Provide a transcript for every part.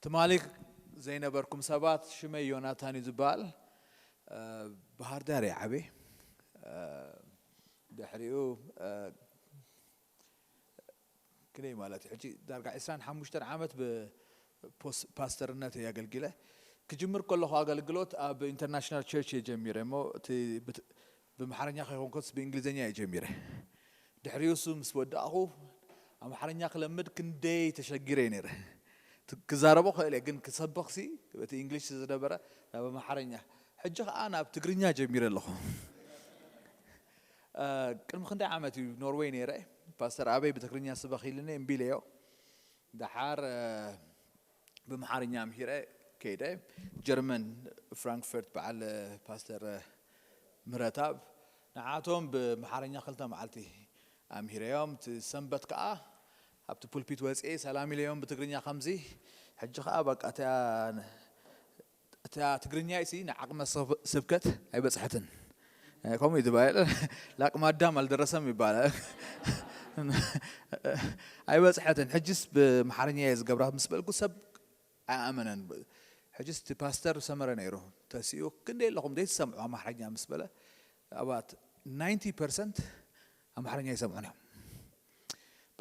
ትማሊ ዘይነበርኩም ሰባት፣ ሽመይ ዮናታን እዩ ዝበሃል። ባህር ዳር እየ ዓብየ። ድሕሪኡ ክንደይ ማለት እዩ፣ ሕጂ ዳርጋ ዕስራን ሓሙሽተን ዓመት ብፖስ- ፓስተርነት እየ ኣገልጊለ። ክጅምር ከለኹ ኣገልግሎት ኣብ ኢንተርናሽናል ቸርች እየ ጀሚረ እሞ እቲ ብት- ብኣምሓርኛ ከይኮንኩስ ብእንግሊዝኛ እየ ጀሚረ። ድሕሪኡ እሱ ምስ ወዳእኹ ኣምሓርኛ ክለምድ ክንደይ ተሸጊረ እየ ነይረ። ት- ክዛረቦ ክእል እየ፣ ግን ክሰብኽሲ እቲ እንግሊሽ ዝነበረ ናብ ኣምሓርኛ። ሕጂ ከዓ ናብ ትግርኛ ጀሚረ ኣለኹ። ቅድሚ ክንደይ ዓመት እዩ ኖርወይ ነይረ። ፓስተር ኣበይ ብትግርኛ ስበኽ ኢልኒ እምቢ ኢለዮ። ደሓር ብኣምሓርኛ ኣምሂረ ከይደ። ጀርመን ፍራንክፈርት በዓል ፓስተር ምህረትኣብ ንዓቶም ብኣምሓርኛ ክልተ መዓልቲ ኣምሂረዮም። እቲ ሰንበት ከዓ ኣብቲ ፑልፒት ወፅኤ ሰላም ኢለዮም ብትግርኛ ከምዚ። ሕጂ ከዓ በቃ እታ እታ ትግርኛ ሲ ንዓቕመ ሰብ- ስብከት ኣይበፅሐትን። ከምኡ እዩ ዝበሃል። ላቅመ ኣዳም ኣልደረሰም ይባላል። ኣይበፅሐትን። ሕጅስ ብኣምሓርኛ እየ ዝገብራ ምስ በልኩ ሰብ ኣይኣመነን። ሕጅስ እቲ ፓስተር ሰመረ ነይሩ ተሲኡ ክንደይ ኣለኹም ዘይትሰምዑ ኣምሓርኛ ምስ በለ about ninety percent ኣምሓርኛ ይሰምዑን እዮም።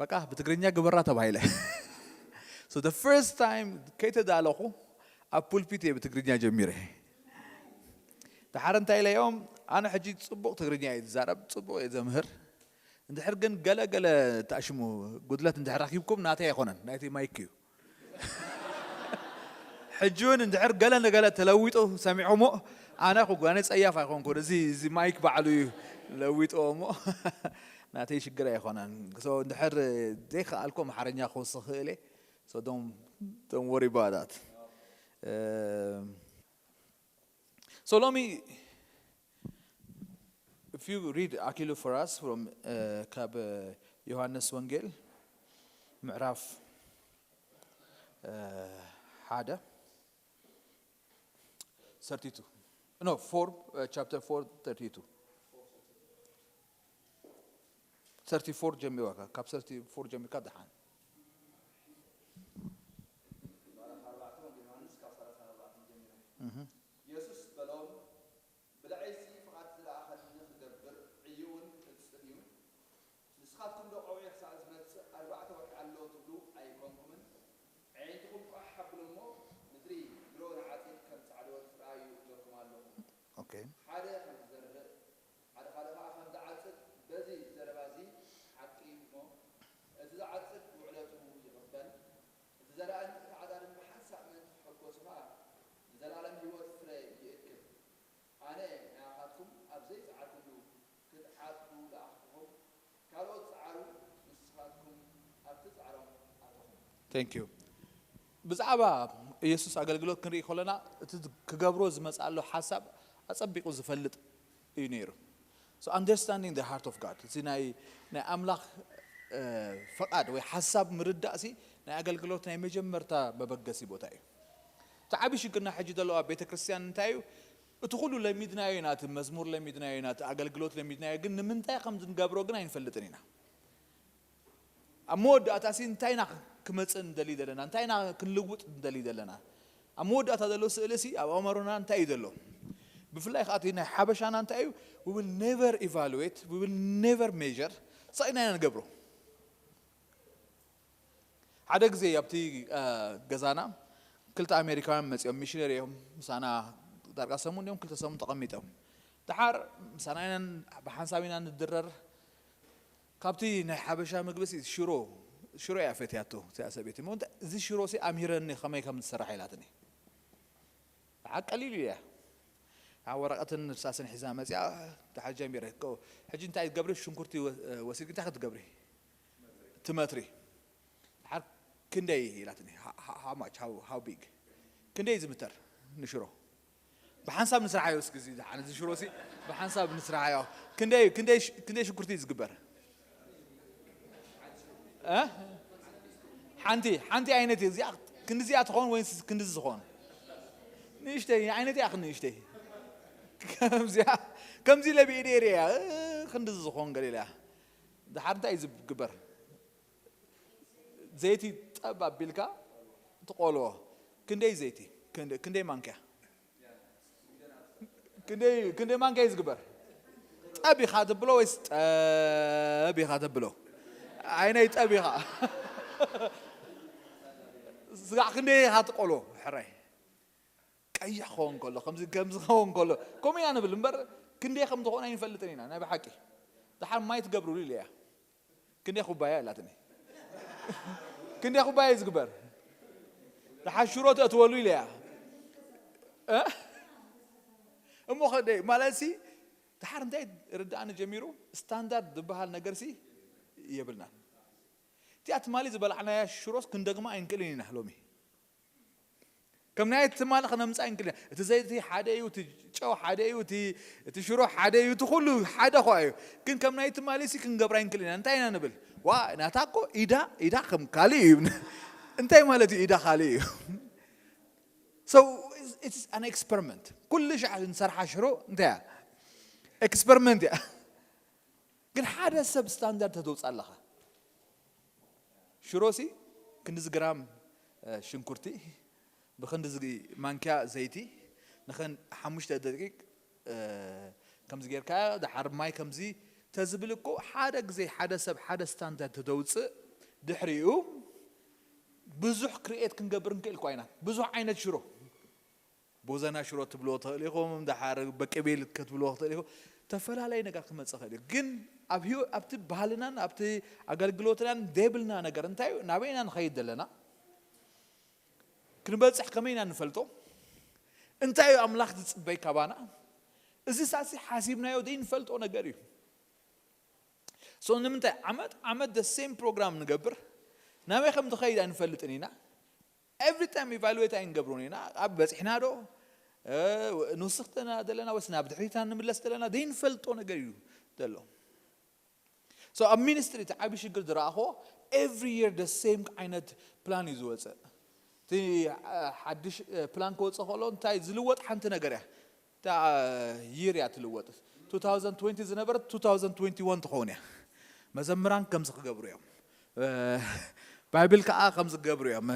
በቃ ብትግርኛ ግበራ ተባሂለ። So the first time ከይተዳለኹ ኣብ ፑልፒት እየ ብትግርኛ ጀሚረ። ደሓር እንታይ ኢለዮም፣ ኣነ ሕጂ ፅቡቕ ትግርኛ እየ ዝዛረብ፣ ፅቡቕ እየ ዘምህር። እንድሕር ግን ገለ ገለ ተኣሽሙ ጉድለት እንድሕር ረኪብኩም ናተይ ኣይኮነን፣ ናይቲ ማይክ እዩ። ሕጂ እውን እንድሕር ገለ ንገለ ተለዊጡ ሰሚዖሞ ኣነ ክጓነ ጸያፍ ኣይኮንኩን። እዚ እዚ ማይክ ባዕሉ እዩ ለዊጥዎ እሞ ናተይ ሽግር ኣይኮነን። So እንድሕር ዘይከኣልኩ ኣምሓርኛ ክወስኽ ክእል እየ። So don't don't worry about that. Um, so ሎሚ if you read ኣኪሉ for us from uh, ካብ uh, ዮሃንስ ወንጌል ምዕራፍ uh, ሓደ thirty two no four uh, chapter four thirty two thirty four ጀሚርካ ካብ thirty four ጀሚርካ ደሓን የሱስ በሎም፣ ብልዐይሲ ፍቓድ ዝለኣኸኒ ኽገብር ዕዩኡን ቅልጽም እዩ። ንስኻትኩም ዶ ቀውዒ ኽሳዕ ዝመጽእ ኣርባዕተ ወርሒ ኣሎ ትብሉ ኣይኮንኩምን? ኣዒንትኹም ቋሕ ኣብሉ እሞ፣ ምድሪ ድሮ ንዓጺድ ከም ዝዓደወት ርኣዩ እብለኩም ኣለኹ። ሓደ ኸም ዝዘርእ፣ ሓደ ካልእ ኸኣ ኸም ዝዓጽድ፣ በዚ ዘረባ እዚ ሓቂ እዩ እሞ፣ እቲ ዝዓጽድ ውዕለቱ ይቕበል። እቲ ዘራእን እቲ ዓጻድን ብሓንሳእ ምእንቲ ክሕጎሱ ኸኣ ንዘለኣለም ህይወት ፍረ ይእክብ። ኣነ ንኣኻትኩም ኣብ ዘይጸዓርኩምሉ ክትዓጽዱ ለኣኽኩኹም። ካልኦት ጸዓሩ፣ ንስኻትኩም ኣብቲ ጻዕሮም ኣተኹም። Thank you። ብዛዕባ ኢየሱስ ኣገልግሎት ክንርኢ ከለና እቲ ክገብሮ ዝመጽኣሉ ሓሳብ ኣጸቢቑ ዝፈልጥ እዩ ነይሩ። So understanding the heart of God እዚ ናይ ናይ ኣምላኽ ፈቓድ ወይ ሓሳብ ምርዳእ ሲ ናይ ኣገልግሎት ናይ መጀመርታ መበገሲ ቦታ እዩ። እቲ ዓቢ ሽግርና ሕጂ ዘለዋ ቤተ ክርስቲያን እንታይ እዩ? እቲ ኩሉ ለሚድናዮ ኢና፣ እቲ መዝሙር ለሚድናዮ ኢና፣ እቲ ኣገልግሎት ለሚድናዮ፣ ግን ንምንታይ ከም ዝንገብሮ ግን ኣይንፈልጥን ኢና። ኣብ መወዳእታ ሲ እንታይ ኢና ክመጽእ ንደሊ ዘለና? እንታይ ኢና ክንልውጥ ንደሊ ዘለና? ኣብ መወዳእታ ዘሎ ስእሊ ሲ ኣብ ኣእምሮና እንታይ እዩ ዘሎ? ብፍላይ ከዓ እቲ ናይ ሓበሻና እንታይ እዩ? We will never evaluate, we will never measure። ሳኢና ኢና ንገብሮ። ሓደ ግዜ ኣብቲ ገዛና ክልተ ኣሜሪካውያን መፂኦም፣ ሚሽነሪ እዮም። ምሳና ዳርጋ ሰሙን እዮም፣ ክልተ ሰሙን ተቐሚጦም። ደሓር ምሳና ኢና ብሓንሳብ ኢና ንድረር። ካብቲ ናይ ሓበሻ ምግቢ ሲ ሽሮ ሽሮ እያ ፈትያቶ እዚኣ ሰበይቲ። እሞ እንታይ እዚ ሽሮ ሲ ኣምሂረኒ ከመይ ከም ዝሰራሕ ኢላትኒ። ደሓር ቀሊል እዩ እያ። ደሓር ወረቐትን እርሳስን ሒዛ መፂኣ። ደሓር ጀሚረ። ሕጂ እንታይ ትገብሪ? ሽንኩርቲ ወሲድኪ እንታይ ክትገብሪ? ትመትሪ። ደሓር ክንደይ ኢላትኒ። How much? How big? ክንደይ ዝምተር ንሽሮ? ብሓንሳብ ንስርሓዮ እስኪ እዚ ደሓን እዚ ሽሮ ሲ ብሓንሳብ ንስርሓዮ። ክንደይ ክንደይ ክንደይ ሽጉርቲ እዩ ዝግበር? እ ሓንቲ ሓንቲ ዓይነት እዚኣ ክንዲዚኣ ትኸውን ወይ ክንዲዚ ዝኸውን? ንእሽተይ ዓይነት እያ ክንእሽተይ ከምዚኣ ከምዚ ለቢኢ ደይረ እያ ክንዲዚ ዝኸውን ገለ ኢላ። ደሓር እንታይ እዩ ዝግበር? ዘይቲ ጠብ ኣቢልካ ትቆልዎ። ክንደይ ዘይቲ? ክንደ- ክንደይ ማንኪያ? ክንደይ ክንደይ ማንኪያ እዩ ዝግበር? ጠብ ኢኻ ተብሎ ወይስ ጠብ ኢኻ ተብሎ? ኣይነይ ጠብ ኢኻ። ስጋዕ ክንደይ ኢኻ ትቆልዎ? ሕራይ ቀይሕ ክኸውን ከሎ ከምዚ ከምዚ ክኸውን ከሎ ከምኡ ኢና ንብል እምበር ክንደይ ከም ዝኾነ ኣይንፈልጥን ኢና። ናይ ብሓቂ ደሓር ማይ ትገብርሉ ኢለ እያ። ክንደይ ኩባያ ኣላትኒ? ክንደይ ኩባያ እዩ ዝግበር? ደሓር ሽሮ ተእትወሉ ኢለ እያ። እ? እሞ ከደይ ማለት ሲ ደሓር እንታይ ርዳእኒ ጀሚሩ፣ ስታንዳርድ ዝበሃል ነገር ሲ የብልናን። እቲኣ ትማሊ ዝበላዕናያ ሽሮስ ክንደግማ ኣይንክእልን ኢና ሎሚ። ከም ናይ ትማሊ ክነምፃ ኣይንክእልን ኢና። እቲ ዘይቲ ሓደ እዩ፣ እቲ ጨው ሓደ እዩ፣ እቲ እቲ ሽሮ ሓደ እዩ፣ እቲ ኩሉ ሓደ ኳ እዩ። ግን ከም ናይ ትማሊ ሲ ክንገብራ ኣይንክእልን ኢና። እንታይ ኢና ንብል? ዋ ናታ እኮ ኢዳ ኢዳ ከም ካልእ እዩ። እንታይ ማለት እዩ ኢዳ ካልእ እዩ? So it's an experiment. ኩሉ ሻዕ ንሰርሓ ሽሮ እንታይ እያ? ኤክስፐሪመንት እያ። ግን ሓደ ሰብ ስታንዳርድ ተተውፅእ ኣለኻ። ሽሮሲ ክንድዚ ግራም ሽንኩርቲ ብክንድዚ ማንኪያ ዘይቲ ንኸን ሓሙሽተ ደቂቅ ከምዚ ጌርካ ድሓር ማይ ከምዚ ተዝብል እኮ ሓደ ግዜ ሓደ ሰብ ሓደ ስታንዳርድ ተተውፅእ ድሕሪኡ ብዙሕ ክሪኤት ክንገብር ንክእል እኳ ኢና። ብዙሕ ዓይነት ሽሮ ቦዘና ሽሮ ትብልዎ ትኽእል ኢኹም፣ ድሓር በቅቤል ክትብልዎ ክትእል ኢኹም። ተፈላለየ ነገር ክመፅእ ይኽእል እዩ። ግን ኣብ ህይወ- ኣብቲ ባህልናን ኣብቲ ኣገልግሎትናን ዘይብልና ነገር እንታይ እዩ? ናበይ ኢና ንኸይድ ዘለና? ክንበፅሕ ከመይ ኢና ንፈልጦ? እንታይ እዩ ኣምላኽ ዝፅበይ ካባና? እዚ ሳሲ ሓሲብናዮ ዘይንፈልጦ ነገር እዩ። So ንምንታይ ዓመት ዓመት the same ፕሮግራም ንገብር? ናበይ ከም ትኸይድ ኣይንፈልጥን ኢና። Every time ኢቫሉዌት ኣይንገብሮን ኢና። ኣብ በፂሕና ዶ ንውስኽተና ዘለና ወይስ ናብ ድሕሪትና ንምለስ ዘለና ዘይንፈልጦ ነገር እዩ ዘሎ። So ኣብ ሚኒስትሪ እቲ ዓብዪ ሽግር ዝረኣኽዎ every year the same ዓይነት ፕላን እዩ ዝወፅእ። እቲ ሓድሽ ፕላን ክወፅእ ከሎ እንታይ ዝልወጥ ሓንቲ ነገር እያ። እታ ይር እያ ትልወጥ። two thousand twenty ዝነበረት two thousand twenty-one ትኸውን እያ። መዘምራን ከምዚ ክገብሩ እዮም። ባይብል ከዓ ከምዚ ክገብሩ እዮም።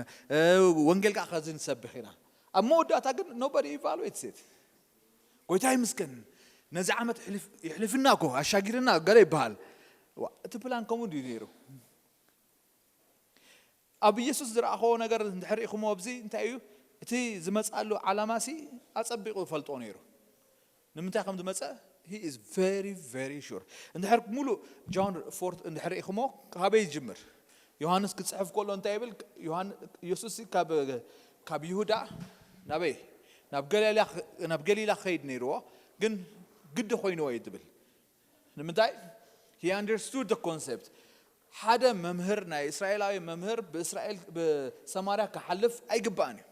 ወንጌል ከዓ ከዚ ንሰብኽ ኢና። ኣብ መወዳእታ ግን nobody evaluates it። ጎይታ ይምስገን ነዚ ዓመት የሕልፍና እኮ ኣሻጊርና ገለ ይበሃል። እቲ ፕላን ከምኡ ድዩ ነይሩ? ኣብ ኢየሱስ ዝረኣኸዎ ነገር እንድሕር ኢኹሞ ኣብዚ እንታይ እዩ እቲ ዝመፅኣሉ ዓላማ ሲ ኣፀቢቑ ይፈልጦ ነይሩ። ንምንታይ ከም ዝመፀ he is very very sure። እንድሕር ሙሉእ ጆን ፎርት እንድሕር ኢኹሞ ካበይ ይጅምር? ዮሃንስ ክፅሕፍ ከሎ እንታይ ይብል? ኢየሱስ ካብ ካብ ይሁዳ ናበይ ናብ ገሊላ ናብ ገሊላ ክኸይድ ነይርዎ ግን ግዲ ኮይንዎ እዩ ትብል። ንምንታይ? He understood the concept። ሓደ መምህር ናይ እስራኤላዊ መምህር ብእስራኤል ብሰማርያ ክሓልፍ ኣይግባእን እዩ።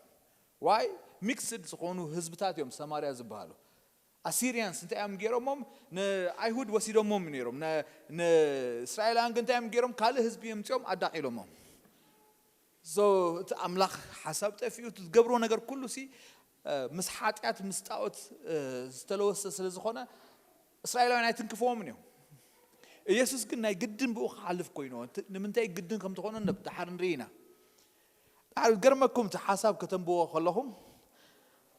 ዋይ ሚክስድ ዝኾኑ ህዝብታት እዮም ሰማርያ ዝበሃሉ። ኣሲሪያንስ እንታይ እዮም ገይሮሞም? ንኣይሁድ ወሲዶሞም ነይሮም። ንእስራኤላውያን ግን እንታይ እዮም ገይሮም? ካልእ ህዝቢ የምፅኦም ኣዳቒሎሞም። So እቲ ኣምላኽ ሓሳብ ጠፊኡ እቲ ዝገብሮ ነገር ኩሉ ሲ ምስ ሓጢኣት ምስ ጣዖት ዝተለወሰ ስለ ዝኾነ እስራኤላውያን ኣይትንክፍዎምን እዮም። ኢየሱስ ግን ናይ ግድን ብኡ ክሓልፍ ኮይኑ ንምንታይ ግድን ከም ዝኾነ ደሓር ንርኢ ኢና። ደሓር ገርመኩም እቲ ሓሳብ ከተንብዎ ከለኹም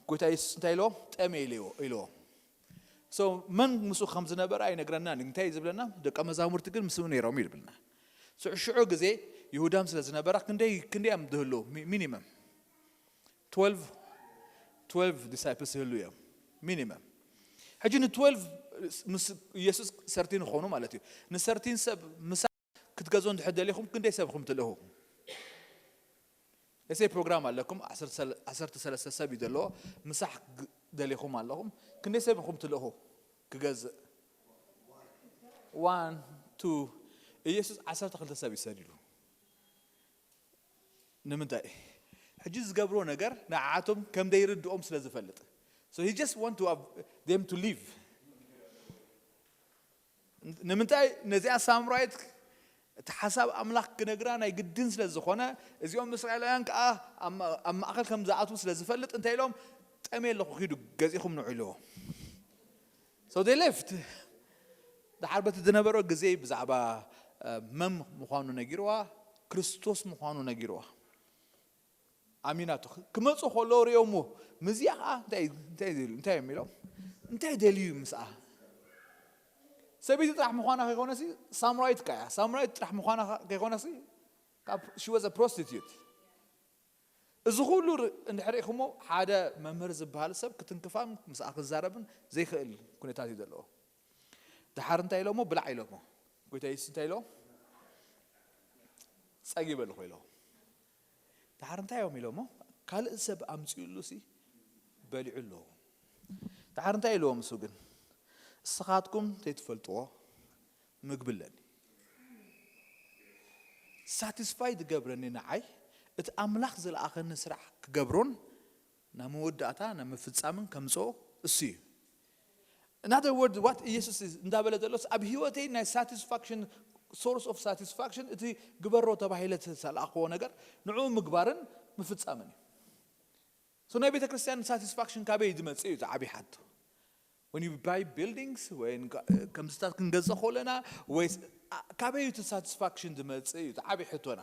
ጎይታ የሱስ እንታይ ኢልዎም? ጠመ ኢልዎ ኢልዎም። So መን ምስኡ ከም ዝነበረ ኣይነግረናን እዩ። እንታይ እዩ ዝብለና? ደቀ መዛሙርቲ ግን ምስኡ ነይሮም እዩ ዝብልና። ሽዑ ሽዑ ግዜ ይሁዳም ስለ ዝነበራ ክንደይ ክንደይ እዮም ዝህልዉ? ሚኒመም ትወልቭ ትወልቭ ዲሳይፕልስ ይህሉ እዮም ሚኒመም። ሕጂ ን ትወልቭ ምስ ኢየሱስ ሰርቲን ክኾኑ ማለት እዩ። ንሰርቲን ሰብ ምሳ ክትገዝኡ እንድሕር ደሊኹም ክንደይ ሰብ ኢኹም ትልእኹ? እሰይ ፕሮግራም ኣለኩም ዓሰርተ ሰለስተ ሰብ እዩ ዘለዎ። ምሳሕ ደሊኹም ኣለኹም ክንደይ ሰብ ኢኹም ትልእኹ? ክገዝእ ዋን ቱ ኢየሱስ ዓሰርተ ክልተ ሰብ እዩ ሰዲዱ። ንምንታይ? ሕጂ ዝገብሮ ነገር ንዓዓቶም ከም ዘይርድኦም ስለ ዝፈልጥ። So he just want to have them to leave። ንምንታይ ነዚኣ ሳምራዊት እቲ ሓሳብ ኣምላኽ ክነግራ ናይ ግድን ስለ ዝኾነ እዚኦም እስራኤላውያን ከዓ ኣብ ማእኸል ከም ዝኣትዉ ስለ ዝፈልጥ እንታይ ኢሎም ጠሜ ኣለኹ ኪዱ ገዚኹም ንዑ ኢልዎ። So they left። ድሓር በቲ ዝነበሮ ግዜ ብዛዕባ መም ምዃኑ ነጊርዋ ክርስቶስ ምዃኑ ነጊርዋ። ኣሚናቶ ክመፁ ከለዉ ሪኦሞ፣ ምዚኣ ከዓ እንታይ እንታይ ደልዩ እንታይ እዮም ኢሎም እንታይ ደልዩ ምስኣ ሰበይቲ ጥራሕ ምዃና ከይኮነሲ ሳምራዊት ከያ ሳምራዊት ጥራሕ ምዃና ከይኮነሲ ካብ she was a prostitute። እዚ ኩሉ እንድሕር ኢኹሞ ሓደ መምህር ዝበሃል ሰብ ክትንክፋን ምስኣ ክዛረብን ዘይክእል ኩነታት እዩ ዘለዎ። ድሓር እንታይ ኢሎሞ ብላዕ ኢሎሞ። ጎይታ የሱስ እንታይ ኢሎም? ጸጊበ ኣለኹ ኢሎም። ድሓር እንታይ እዮም ኢሎሞ? ካልእ ሰብ ኣምጺኡሉ ሲ በሊዑ ኣለዎ። ድሓር እንታይ ኢልዎም እሱ ግን? እስኻትኩም ዘይትፈልጥዎ ምግቢ ኣለኒ። ሳቲስፋይ ዝገብረኒ ንዓይ እቲ ኣምላኽ ዝለኣኸኒ ስራሕ ክገብሮን ናብ መወዳእታ ናብ ምፍጻምን ከምጽኦ እሱ እዩ። In other words, what ኢየሱስ እንዳበለ ዘሎስ ኣብ ህይወተይ ናይ ሳቲስፋክሽን source of satisfaction እቲ ግበሮ ተባሂለ ዝተላእክዎ ነገር ንዕኡ ምግባርን ምፍጻምን እዩ። So ናይ ቤተ ክርስቲያን ሳቲስፋክሽን ካበይ ዝመጽእ እዩ? ዝዓቢ ሓቶ when you buy buildings ወይ ከምዚታት ክንገዝእ ከለና ወይ ካበይ እቲ ሳቲስፋክሽን ዝመጽእ እዩ? ዝዓቢ ሕቶና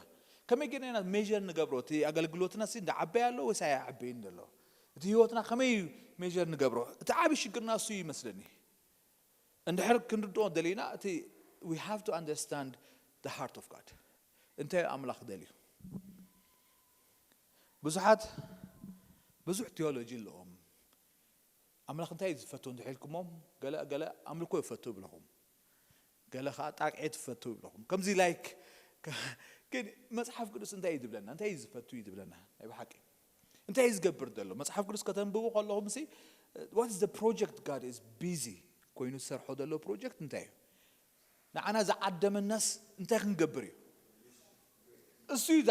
ከመይ ገይርና ኢና ሜር ንገብሮ? እቲ ኣገልግሎትና ሲ እንዳዓበየ ኣሎ ወይስ ኣያዓበይን ዘሎ? እቲ ህይወትና ከመይ እዩ ሜር ንገብሮ? እቲ ዓቢ ሽግርና እሱ ይመስለኒ። እንድሕር ክንርድኦ ደሊና እቲ we have to understand the heart of God። እንታይ ኣምላኽ ደልዩ? ብዙሓት ብዙሕ ቴዎሎጂ ኣለዎም። ኣምላኽ እንታይ እዩ ዝፈቱ እንድሕልኩሞም ገለ ገለ ኣምልኮ ይፈቱ ይብለኹም፣ ገለ ከዓ ጣቅዒ ትፈቱ ይብለኹም። ከምዚ ላይክ ግን መፅሓፍ ቅዱስ እንታይ እዩ ዝብለና? እንታይ እዩ ዝፈቱ እዩ ዝብለና? ናይ ብሓቂ እንታይ እዩ ዝገብር ዘሎ? መፅሓፍ ቅዱስ ከተንብቡ ከለኹም ሲ what is the project God is busy ኮይኑ ዝሰርሖ ዘሎ ፕሮጀክት እንታይ እዩ? ንዓና ዝዓደመናስ እንታይ ክንገብር እዩ? እሱ እዩ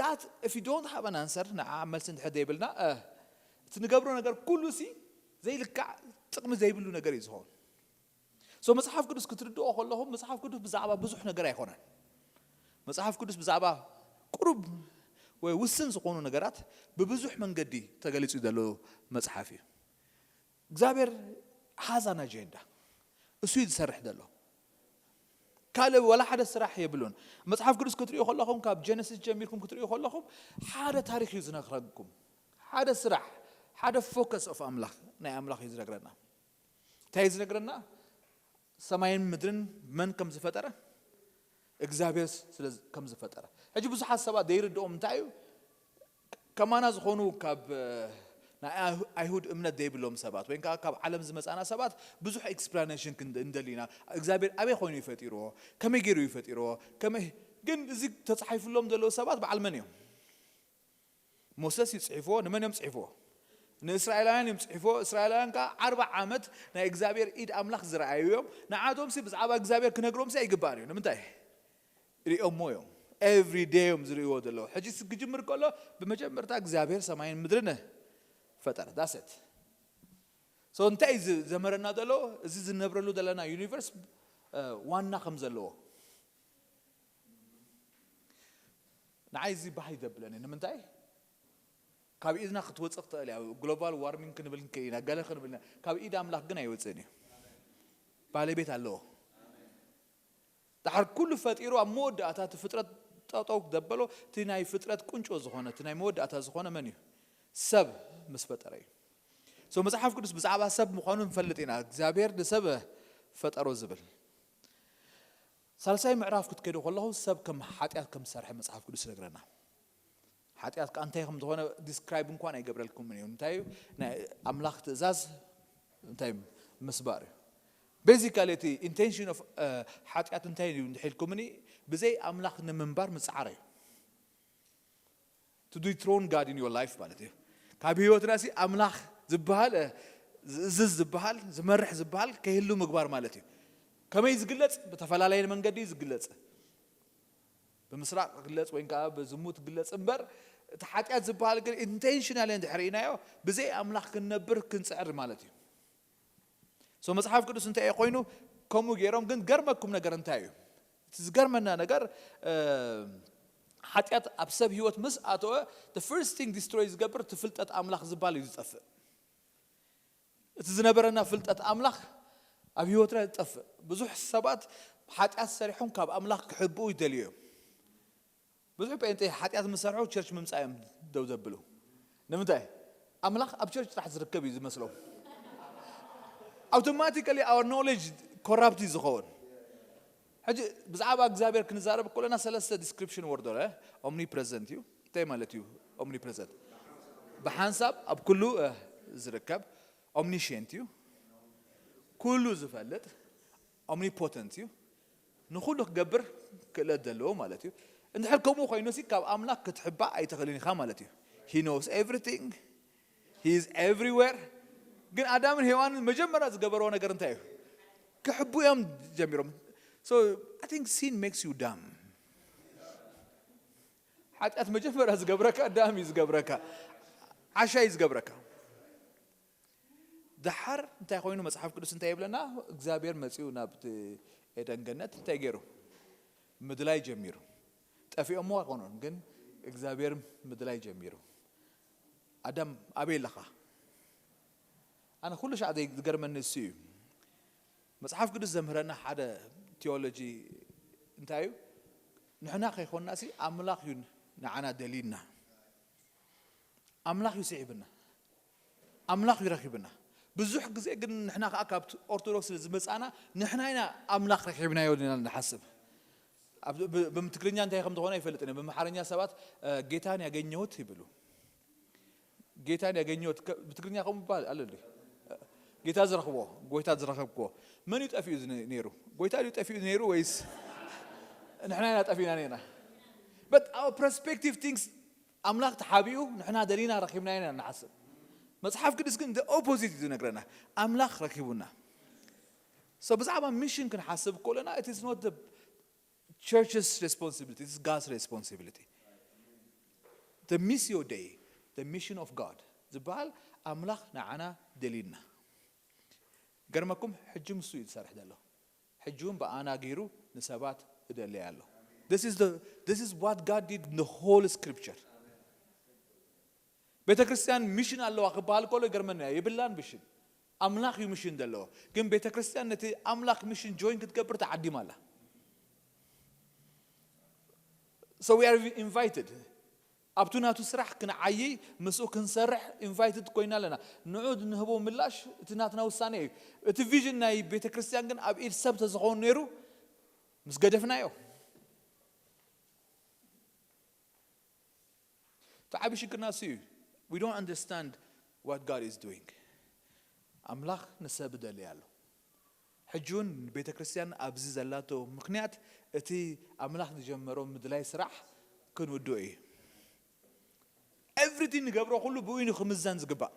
that if you don't have an answer ንዓ መልሲ እንድሕር ዘይብልና እቲ ንገብሮ ነገር ኩሉ ሲ ዘይልካዕ ጥቕሚ ዘይብሉ ነገር እዩ ዝኸውን። So መፅሓፍ ቅዱስ ክትርድኦ ከለኹም መፅሓፍ ቅዱስ ብዛዕባ ብዙሕ ነገር ኣይኮነን። መፅሓፍ ቅዱስ ብዛዕባ ቁሩብ ወይ ውስን ዝኾኑ ነገራት ብብዙሕ መንገዲ ተገሊጹ ዘሎ መፅሓፍ እዩ። እግዚኣብሔር has an agenda። እሱ እዩ ዝሰርሕ ዘሎ። ካልእ ወላ ሓደ ስራሕ የብሉን። መፅሓፍ ቅዱስ ክትሪኡ ከለኹም ካብ ጀነሲስ ጀሚርኩም ክትሪኡ ከለኹም ሓደ ታሪክ እዩ ዝነግረኩም። ሓደ ስራሕ ሓደ ፎከስ ኦፍ ኣምላኽ ናይ ኣምላኽ እዩ ዝነግረና። እንታይ እዩ ዝነግረና? ሰማይን ምድርን መን ከም ዝፈጠረ እግዚኣብሔር ስለ ከም ዝፈጠረ። ሕጂ ብዙሓት ሰባት ዘይርድኦም እንታይ እዩ? ከማና ዝኾኑ ካብ ናይ ኣይሁድ እምነት ዘይብሎም ሰባት ወይ ከዓ ካብ ዓለም ዝመፃና ሰባት ብዙሕ ኤክስፕላኔሽን እንደሊና እግዚኣብሔር ኣበይ ኮይኑ ይፈጢርዎ ከመይ ገይሩ ይፈጢርዎ ከመይ ግን እዚ ተፃሒፉሎም ዘለዉ ሰባት በዓል መን እዮም? ሞሰስ እዩ ፅሒፍዎ። ንመን እዮም ፅሒፍዎ? ንእስራኤላውያን እዮም ፅሒፍዎ። እስራኤላውያን ከዓ ኣርባ ዓመት ናይ እግዚኣብሔር ኢድ ኣምላኽ ዝረኣዩ እዮም። ንዓቶም ሲ ብዛዕባ እግዚኣብሔር ክነግሮም ሲ ኣይግባእን እዩ። ንምንታይ? ሪኦሞ እዮም። ኤቭሪ ዴይ እዮም ዝርእይዎ ዘለዉ። ሕጂ ክጅምር ከሎ ብመጀመርታ እግዚኣብሔር ሰማይን ምድርን ፈጠረ። ዳሰት ሶ እንታይ እዩ ዘመረና ዘሎ? እዚ ዝነብረሉ ዘለና ዩኒቨርስ ዋና ከም ዘለዎ ንዓይ እዚ ባህ ይደብለኒ። ንምንታይ? ካብ ኢድና ክትወፅእ ክትእል እያ። ግሎባል ዋርሚንግ ክንብል ንክእል ኢና፣ ገለ ክንብል ኢና። ካብ ኢድ ኣምላኽ ግን ኣይወፅእን እዩ። ባለቤት ኣለዎ። ድሓር ኩሉ ፈጢሩ ኣብ መወዳእታ እቲ ፍጥረት ጠጠው ዘበሎ እቲ ናይ ፍጥረት ቁንጮ ዝኾነ እቲ ናይ መወዳእታ ዝኾነ መን እዩ? ሰብ ምስ ፈጠረ እዩ። So መፅሓፍ ቅዱስ ብዛዕባ ሰብ ምዃኑ ንፈልጥ ኢና። እግዚኣብሔር ንሰብ ፈጠሮ ዝብል ሳልሳይ ምዕራፍ ክትከዱ ከለኹ ሰብ ከም ሓጢኣት ከም ዝሰርሐ መፅሓፍ ቅዱስ ይነግረና። ሓጢኣት ከዓ እንታይ ከም ዝኾነ ዲስክራይብ እንኳን ኣይገብረልኩምን እዩ። እንታይ እዩ? ናይ ኣምላኽ ትእዛዝ እንታይ ምስባር እዩ። ቤዚካሊ እቲ ኢንቴንሽን ኦፍ ሓጢኣት እንታይ እዩ እንድሒልኩምኒ ብዘይ ኣምላኽ ንምንባር ምፅዓር እዩ። To dethrone God in your life ማለት እዩ። ካብ ህይወትና ሲ ኣምላኽ ዝበሃል ዝእዝዝ ዝበሃል ዝመርሕ ዝበሃል ከይህሉ ምግባር ማለት እዩ። ከመይ ዝግለፅ? ብተፈላለየ መንገዲ እዩ ዝግለፅ። ብምስራቅ ክግለፅ ወይ ከዓ ብዝሙት ክግለፅ እምበር እቲ ሓጢኣት ዝበሃል ግን ኢንቴንሽናል እንድሕር ኢናዮ ብዘይ ኣምላኽ ክንነብር ክንፅዕር ማለት እዩ። So መፅሓፍ ቅዱስ እንታይ እዩ ኮይኑ ከምኡ ገይሮም ግን ገርመኩም ነገር እንታይ እዩ? እቲ ዝገርመና ነገር ሓጢኣት ኣብ ሰብ ህይወት ምስ ኣተወ the first thing ዲስትሮይ ዝገብር እቲ ፍልጠት ኣምላኽ ዝበሃል እዩ ዝጠፍእ። እቲ ዝነበረና ፍልጠት ኣምላኽ ኣብ ህይወትና ዝጠፍእ። ብዙሕ ሰባት ሓጢኣት ሰሪሖም ካብ ኣምላኽ ክሕብኡ ይደልዩ እዮም። ብዙሕ ጴንጤ ሓጢኣት ምስ ሰርሑ ቸርች ምምፃእ እዮም ደው ዘብሉ። ንምንታይ? ኣምላኽ ኣብ ቸርች ጥራሕ ዝርከብ እዩ ዝመስሎም። Automatically our knowledge corrupt እዩ ዝኸውን። ሕጂ ብዛዕባ እግዚኣብሔር ክንዛረብ ከለና ሰለስተ ዲስክሪፕሽን ወርዶ ኦምኒፕረዘንት እዩ። እንታይ ማለት እዩ ኦምኒፕረዘንት? ብሓንሳብ ኣብ ኩሉ ዝርከብ። ኦምኒሽንት እዩ፣ ኩሉ ዝፈልጥ። ኦምኒፖተንት እዩ፣ ንኹሉ ክገብር ክእለት ዘለዎ ማለት እዩ። እንድሕር ከምኡ ኮይኑ ሲ ካብ ኣምላኽ ክትሕባእ ኣይትኽእልን ኢኻ ማለት እዩ። He knows everything, he is everywhere። ግን ኣዳምን ሄዋንን መጀመርያ ዝገበርዎ ነገር እንታይ እዩ? ክሕቡ እዮም ጀሚሮም። So I think sin makes you dumb። ሓጢኣት መጀመርያ ዝገብረካ ዳም እዩ ዝገብረካ፣ ዓሻ እዩ ዝገብረካ። ደሓር እንታይ ኮይኑ መጽሓፍ ቅዱስ እንታይ ይብለና? እግዚኣብሔር መጺኡ ናብ ኤደን ገነት እንታይ ገይሩ? ምድላይ ጀሚሩ። ጠፊኦሞ ኣይኮኑን፣ ግን እግዚኣብሔር ምድላይ ጀሚሩ። ኣዳም ኣበይ ኣለኻ? ኣነ ኩሉ ሻዕ ዝገርመኒ እሱ እዩ። መጽሓፍ ቅዱስ ዘምህረና ሓደ ቲዮሎጂ እንታይ እዩ? ንሕና ከይኮንና ሲ ኣምላኽ እዩ ንዓና ደልዩና። ኣምላኽ እዩ ስዒብና። ኣምላኽ እዩ ረኺብና። ብዙሕ ግዜ ግን ንሕና ከዓ ካብ ኦርቶዶክስ ስለ ዝመጻና ንሕና ኢና ኣምላኽ ረኺብናዮ ኢና ንሓስብ። ኣብ- ብ- ብትግርኛ እንታይ ከም ዝኾነ ኣይፈልጥን እየ። ብኣምሓርኛ ሰባት ጌታን ያገኘሁት ይብሉ። ጌታን ያገኘሁት ብትግርኛ ከምኡ ይባሃል ኣሎ። ጌታ ዝረኽቦ፣ ጎይታ ዝረኸብክዎ። መን እዩ ጠፊኡ ነይሩ? ጎይታ እዩ ጠፊኡ ነይሩ ወይስ ንሕና ኢና ጠፊእና ነና? But our perspective thinks ኣምላኽ ተሓቢኡ ንሕና ደሊና ረኪብና ኢና ንሓስብ። መፅሓፍ ቅዱስ ግን ኦፖዚት እዩ ዝነግረና። ኣምላኽ ረኪቡና። So ብዛዕባ ሚሽን ክንሓስብ ከለና it is not the church's responsibility, it is God's responsibility. The Missio Dei, the mission of God ዝበሃል ኣምላኽ ንዓና ደሊና። ገርመኩም ሕጂ ምሱ እዩ ዝሰርሕ ዘሎ። ሕጂ እውን ብኣና ገይሩ ንሰባት እደለየ ኣሎ። This is the this is what God did in the whole scripture. ቤተ ክርስቲያን ሚሽን ኣለዋ ክበሃል ከሎ ይገርመና። የብላን ሚሽን። ኣምላኽ እዩ ሚሽን ዘለዎ። ግን ቤተ ክርስቲያን ነቲ ኣምላኽ ሚሽን ጆይን ክትገብር ተዓዲማ ኣላ። So we are invited ኣብቱ ናቱ ስራሕ ክንዓይይ ምስኡ ክንሰርሕ ኢንቫይትድ ኮይና ኣለና። ንዑ ንህቦ ምላሽ እቲ ናትና ውሳኔ እዩ። እቲ ቪዥን ናይ ቤተ ክርስቲያን ግን ኣብ ኢድ ሰብ ተዝኸውን ነይሩ ምስ ገደፍናዮ። እቲ ዓቢ ሽግርና እሱ እዩ። We don't understand what God is doing. ኣምላኽ ንሰብ እደልያ ኣሎ። ሕጂ እውን ቤተ ክርስቲያን ኣብዚ ዘላቶ ምክንያት እቲ ኣምላኽ ዝጀመሮ ምድላይ ስራሕ ክንውድኦ እዩ። ኤቭሪቲን ንገብሮ ኩሉ ብኡ እዩ ክምዘን ዝግባእ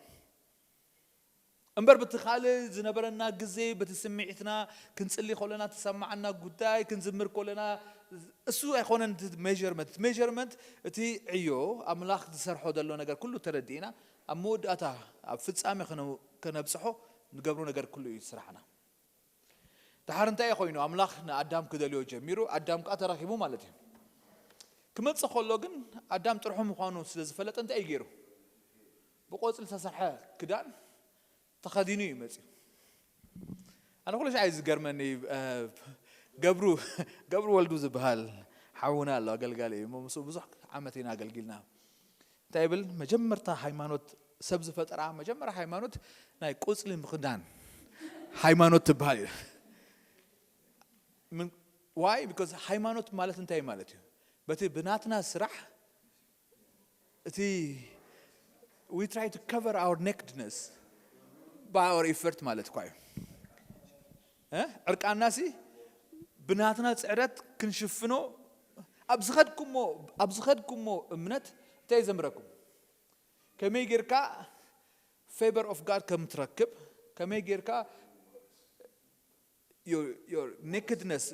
እምበር በቲ ካልእ ዝነበረና ግዜ በቲ ስምዒትና ክንጽሊ ከለና ተሰማዓና ጉዳይ ክንዝምር ከለና እሱ ኣይኮነን። ሜርመንት ሜርመንት እቲ ዕዮ ኣምላኽ ዝሰርሖ ዘሎ ነገር ኩሉ ተረዲእና ኣብ መወዳእታ ኣብ ፍጻሜ ከነብጽሖ ንገብሮ ነገር ኩሉ እዩ ስራሕና። ድሓር እንታይ ኮይኑ ኣምላኽ ንኣዳም ክደልዮ ጀሚሩ ኣዳም ከዓ ተረኪቡ ማለት እዩ። ክመፅእ ከሎ ግን ኣዳም ጥርሑ ምዃኑ ስለ ዝፈለጠ እንታይ እዩ ገይሩ? ብቆፅሊ ዝተሰርሐ ክዳን ተኸዲኑ እዩ መፅዩ። ኣነ ኩሉ ሻዕ ዝገርመኒ ገብሩ ገብሩ ወልዱ ዝበሃል ሓውና ኣሎ ኣገልጋሊ እዩ። ምስኡ ብዙሕ ዓመት ኢና ኣገልጊልና። እንታይ ይብል? መጀመርታ ሃይማኖት ሰብ ዝፈጠራ መጀመርያ ሃይማኖት ናይ ቁፅሊ ምኽዳን ሃይማኖት ትበሃል እዩ። ዋይ ቢካዝ ሃይማኖት ማለት እንታይ ማለት እዩ? በቲ ብናትና ስራሕ እቲ we try to cover our nakedness by our effort ማለት እኳ እዩ። ዕርቃና ሲ ብናትና ፅዕረት ክንሽፍኖ ኣብ ዝኸድኩሞ ኣብ ዝኸድኩሞ እምነት እንታይ ዘምረኩም? ከመይ ጌርካ favor of God ከም ትረክብ ከመይ ጌርካ your nakedness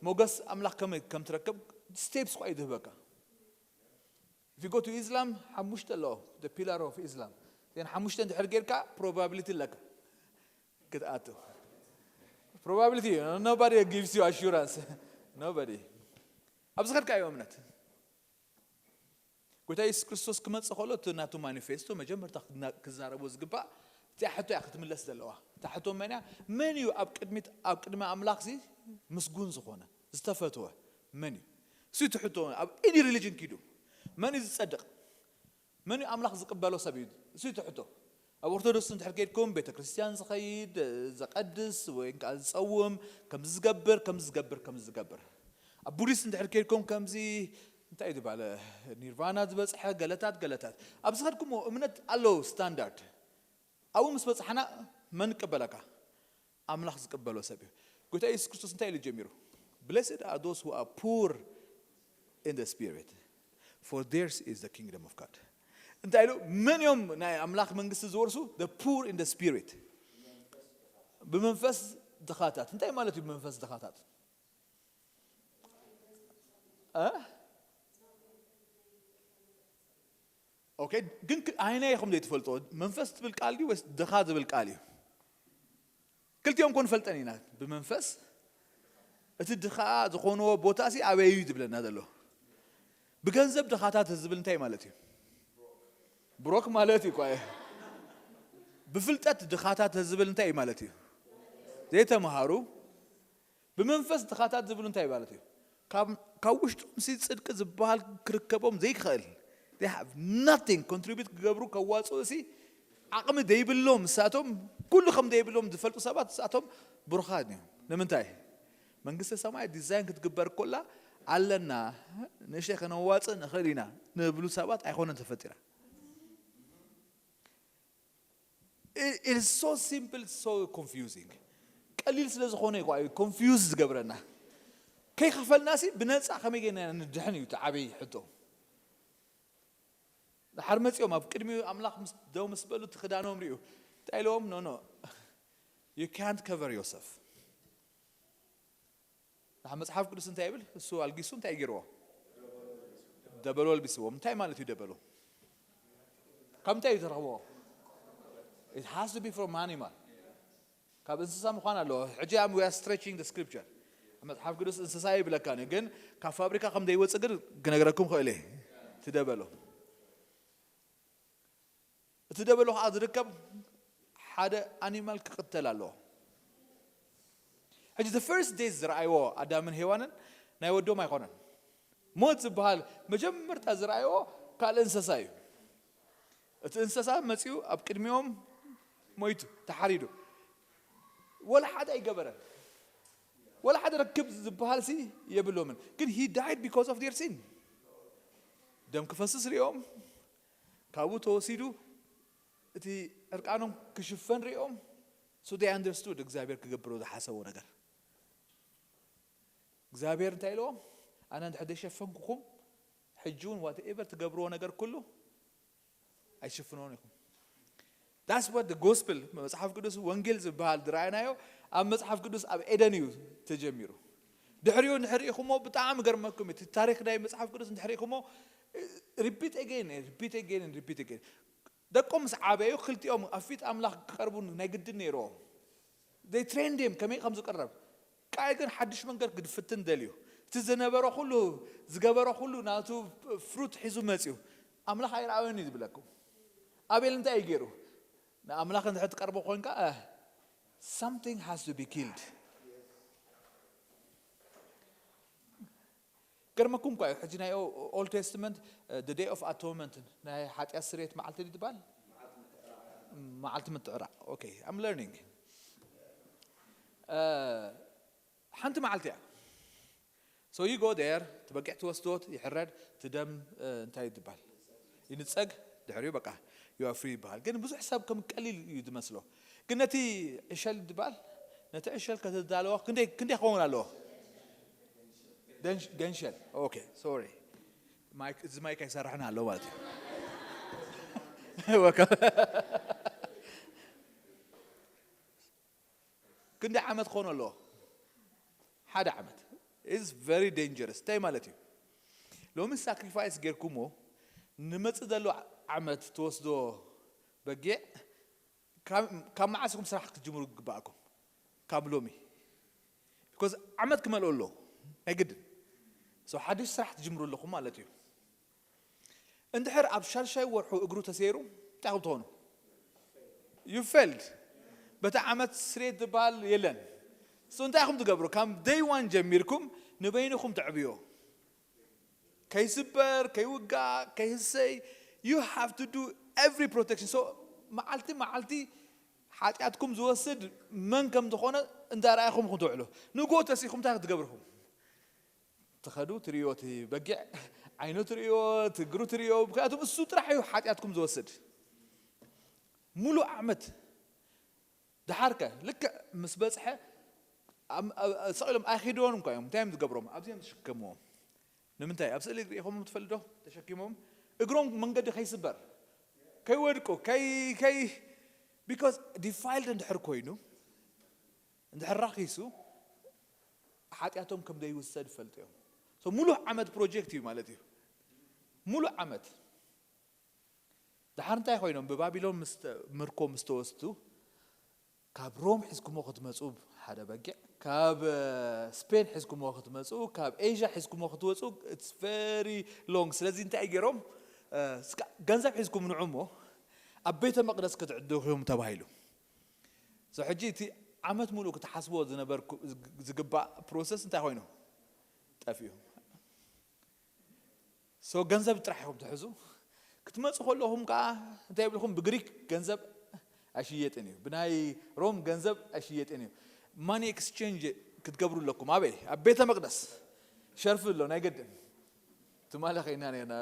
ሞገስ ኣምላኽ ከመይ ከም ትረክብ ስቴፕስ ኳ ይድህበካ። If you go to Islam ሓሙሽተ ኣለዎ the pillar of Islam then ሓሙሽተ እንድሕር ጌርካ probability ኣለካ ክትኣቱ። Probability nobody gives you assurance. Nobody ኣብዚ ከድካዮ እምነት ጎይታ የሱስ ክርስቶስ ክመጽእ ከሎ እቲ ናቱ ማኒፌስቶ መጀመርታ ክዛረቦ ዝግባእ እቲኣ ሕቶ እያ ክትምለስ ዘለዋ። እታ ሕቶ መን እያ? መን እዩ ኣብ ቅድሚት ኣብ ቅድሚ ኣምላኽ ሲ ምስጉን ዝኾነ ዝተፈትወ መን እዩ? እሱ ትሕቶ ኣብ any religion ኪዱ መን እዩ ዝጸድቕ? መን እዩ ኣምላኽ ዝቕበሎ ሰብ እዩ? እሱ ትሕቶ። ኣብ ኦርቶዶክስ እንድሕር ከይድኩም ቤተ ክርስቲያን ዝኸይድ፣ ዘቐድስ ወይ ከዓ ዝጸውም፣ ከም ዝገብር ከም ዝገብር ከም ዝገብር። ኣብ ቡዲስት እንድሕር ከይድኩም ከምዚ እንታይ እዩ ዝበለ፣ ኒርቫና ዝበጽሐ ገለታት ገለታት። ኣብ ዝኸድኩሞ እምነት ኣለዉ ስታንዳርድ። ኣብኡ ምስ በጻሕና መን ይቀበለካ? ኣምላኽ ዝቀበሎ ሰብ እዩ። ጎይታ የሱስ ክርስቶስ እንታይ ኢሉ ጀሚሩ? Blessed are those who are poor in the spirit, for theirs is the kingdom of God. እንታይ ኢሉ? መን እዮም ናይ ኣምላኽ መንግስቲ ዝወርሱ? The poor in the spirit። ብመንፈስ ድኻታት። እንታይ ማለት እዩ ብመንፈስ ድኻታት? እ? ኦኬ፣ ግን ክ- ኣይናይ ኢኹም ዘይትፈልጦ? መንፈስ ትብል ቃል ድዩ ወይስ ድኻ ዝብል ቃል እዩ? ክልቲኦም ኮን ፈልጠን ኢና። ብመንፈስ እቲ ድኻ ዝኾንዎ ቦታ ሲ ኣበይ እዩ ዝብለና ዘሎ? ብገንዘብ ድኻታት ዝብል እንታይ ማለት እዩ? ብሮክ ማለት እዩ። ኳ ብፍልጠት ድኻታት ዝብል እንታይ እዩ ማለት እዩ? ዘይተምሃሩ። ብመንፈስ ድኻታት ዝብሉ እንታይ ማለት እዩ? ካብ ውሽጦም ሲ ጽድቂ ዝበሃል ክርከቦም ዘይክእል፣ they have nothing contribute ክገብሩ ከዋፅኡ ሲ ዓቕሚ ዘይብሎም ንሳቶም፣ ኩሉ ከም ዘይብሎም ዝፈልጡ ሰባት ንሳቶም ብሩኻት እዮም። ንምንታይ? መንግስተ ሰማይ ዲዛይን ክትግበር ኮላ ኣለና፣ ንእሽተይ ከነዋፅእ ንኽእል ኢና ንብሉ ሰባት ኣይኮነን ተፈጢራ። It is so simple, so confusing. ቀሊል ስለ ዝኾነ እዩ ኮንፊውዝ ዝገብረና። ከይኸፈልናሲ ብነፃ ከመይ ገይርና ንድሕን እዩ እቲ ዓብይ ሕቶ። ድሓር መፂኦም ኣብ ቅድሚኡ ኣምላኽ ምስ ደው ምስ በሉ እቲ ክዳኖም ሪኡ እንታይ ኢለዎም? No, no, you can't cover yourself. ንዓ መጽሓፍ ቅዱስ እንታይ ይብል? እሱ ኣልጊሱ እንታይ ገይርዎ? ደበሎ ኣልቢስዎም። እንታይ ማለት እዩ ደበሎ? ካብ እንታይ እዩ ተረኽብዎ? It has to be from animal. ካብ እንስሳ ምዃን ኣለዎ። ሕጂ we are stretching the scripture. መጽሓፍ ቅዱስ እንስሳ ይብለካ ግን ካብ ፋብሪካ ከም ዘይወጽእ ግን ክነግረኩም ክእል እየ። ትደበሎ እቲ ደበሎ ከዓ ዝርከብ ሓደ ኣኒማል ክቕተል ኣለዎ። ሕጂ the first day ዝረኣይዎ ኣዳምን ሄዋንን ናይ ወዶም ኣይኮነን። ሞት ዝበሃል መጀመርታ ዝረኣይዎ ካልእ እንስሳ እዩ። እቲ እንስሳ መፂኡ ኣብ ቅድሚኦም ሞይቱ ተሓሪዱ። ወላ ሓደ ኣይገበረን። ወላ ሓደ ርክብ ዝበሃል ሲ የብሎምን። ግን he died because of their sin። ደም ክፈስስ ሪኦም ካብኡ ተወሲዱ እቲ ዕርቃኖም ክሽፈን ሪኦም። So they understood እግዚኣብሔር ክገብሮ ዝሓሰቦ ነገር። እግዚኣብሔር እንታይ ኢልዎም? ኣነ እንድሕር ዘይሸፈንኩኹም ሕጂ እውን ዋትኤቨር ትገብርዎ ነገር ኩሉ ኣይትሽፍንዎን ኢኹም። That's what the gospel መፅሓፍ ቅዱስ ወንጌል ዝበሃል ዝረኣይናዮ ኣብ መፅሓፍ ቅዱስ ኣብ ኤደን እዩ ተጀሚሩ። ድሕሪኡ እንድሕር ኢኹሞ ብጣዕሚ ገርመኩም እቲ ታሪክ ናይ መፅሓፍ ቅዱስ እንድሕር ኢኹሞ repeat again, repeat again, repeat again። ደቆም ምስ ዓበዩ ክልቲኦም ኣብ ፊት ኣምላኽ ክቐርቡ ናይ ግድን ነይርዎም። They trained him ከመይ ከም ዝቅረብ። ቃየል ግን ሓድሽ መንገድ ክድፍትን ደልዩ። እቲ ዝነበሮ ኩሉ ዝገበሮ ኩሉ ናቱ ፍሩት ሒዙ መፅዩ። ኣምላኽ ኣይረኣዮን እዩ ዝብለኩም። ኣቤል እንታይ እዩ ገይሩ? ንኣምላኽ እንድሕር ትቀርቦ ኮንካ something has to be killed። ገርመኩም እኳ እዩ ሕጂ ናይ ኦልድ ቴስትመንት the day of atonement ናይ ሓጢኣት ስርየት መዓልቲ ድዩ ትበሃል? መዓልቲ ምትዕራቕ። Okay, I'm learning. ሓንቲ መዓልቲ እያ። So you go there፣ እቲ በጊዕ ትወስዶት ይሕረድ፣ እቲ ደም እንታይ ትበሃል ይንፀግ። ድሕሪኡ በቃ you are free ይበሃል። ግን ብዙሕ ሰብ ከም ቀሊል እዩ ዝመስሎ። ግን ነቲ ዕሸል ዝበሃል ነቲ ዕሸል ከተዳለዎ ክንደይ ክንደይ ክኸውን ኣለዎ? ገንሸል። Okay, sorry። ማይክ እዚ ማይክ ኣይሰርሕን ኣሎ ማለት እዩ። ክንደይ ዓመት ክኾኖ ኣለዎ? ሓደ ዓመት። It's very dangerous። እንታይ ማለት እዩ? ሎሚ ሳክሪፋይስ ጌርኩሞ ንመጽእ ዘሎ ዓመት ትወስዶ በጊዕ ካብ መዓስ ኢኹም ስራሕ ክትጅምሩ ዝግባኣኩም? ካብ ሎሚ። ቢኮዝ ዓመት ክመልኦ ኣለዎ ናይ ግድን። So ሓድሽ ስራሕ ትጅምሩ ኣለኹም ማለት እዩ። እንድሕር ኣብ ሻድሻይ ወርሑ እግሩ ተሰይሩ እንታይ ኢኹም ትኾኑ? You failed። በቲ ዓመት ስሬት ዝበሃል የለን። So እንታይ ኢኹም ትገብሩ? ካብ day one ጀሚርኩም ንበይንኹም ተዕብዮ። ከይስበር፣ ከይውጋእ፣ ከይህሰይ፣ you have to do every protection. So መዓልቲ መዓልቲ ሓጢኣትኩም ዝወስድ መን ከም ዝኾነ እንዳረኣኹም ኢኹም ትውዕሉ። ንግሆ ተሲኹም እንታይ ክትገብርኹም? ትኸዱ ትርእዮ፣ እቲ በጊዕ ዓይኑ ትርእዮ፣ እቲ እግሩ ትርእዮ። ምክንያቱም እሱ ጥራሕ እዩ ሓጢኣትኩም ዝወስድ። ሙሉእ ዓመት። ደሓርከ ልክዕ ምስ በጽሐ፣ ኣም-፣ ኣ-፣ ኣ-፣ ሰቒሎም ኣይኺድዎን እኳ እዮም። እንታይ እዮም ዝገብሮም? ኣብዚኦም ዝሽከምዎም። ንምንታይ? ኣብ ስእሊ ርኢኹም ትፈልጡ ዶ? ተሸኪሞም እግሮም መንገዲ ከይስበር፣ ከይወድቁ፣ ከይ-፣ ከይ-፣ because defiled እንድሕር ኮይኑ፣ እንድሕር ራኺሱ፣ ሓጢኣቶም ከም ዘይውሰድ ፈልጡ እዮም። So ሙሉእ ዓመት ፕሮጀክት እዩ ማለት እዩ። ሙሉእ ዓመት። ደሓር እንታይ ኮይኖም? ብባቢሎን ምስ ተ-፣ ምርኮ ምስ ተወስዱ፣ ካብ ሮም ሒዝኩሞ ክትመጹ ሓደ በጊዕ፣ ካብ፣ እ፣ ስፔን ሒዝኩሞ ክትመጹ፣ ካብ ኤዥያ ሒዝኩሞ ክትወጹ፣ it's very long። ስለዚ እንታይ ገይሮም? እ፣ እስካ ገንዘብ ሒዝኩም ንዑ እሞ ኣብ ቤተ መቕደስ ክትዕድኹም ተባሂሉ። So ሕጂ እቲ ዓመት ሙሉእ ክትሓስቦ ዝነበርኩ-፣ ዝግ-፣ ዝግባእ ፕሮሰስ እንታይ ኮይኑ? ጠፊኡ። So ገንዘብ ጥራሕ ኢኹም ትሕዙ። ክትመጹ ከለኹም ከኣ እንታይ ይብልኩም? ብግሪክ ገንዘብ ኣይሽየጥን እዩ፣ ብናይ ሮም ገንዘብ ኣይሽየጥን እዩ። ማኒ ኤክስቼንጅ ክትገብሩ ኣለኩም። ኣበይ? ኣብ ቤተ መቕደስ። ሸርፊ ኣሎ ናይ ገድን። ትማሊ ኸይና ነርና።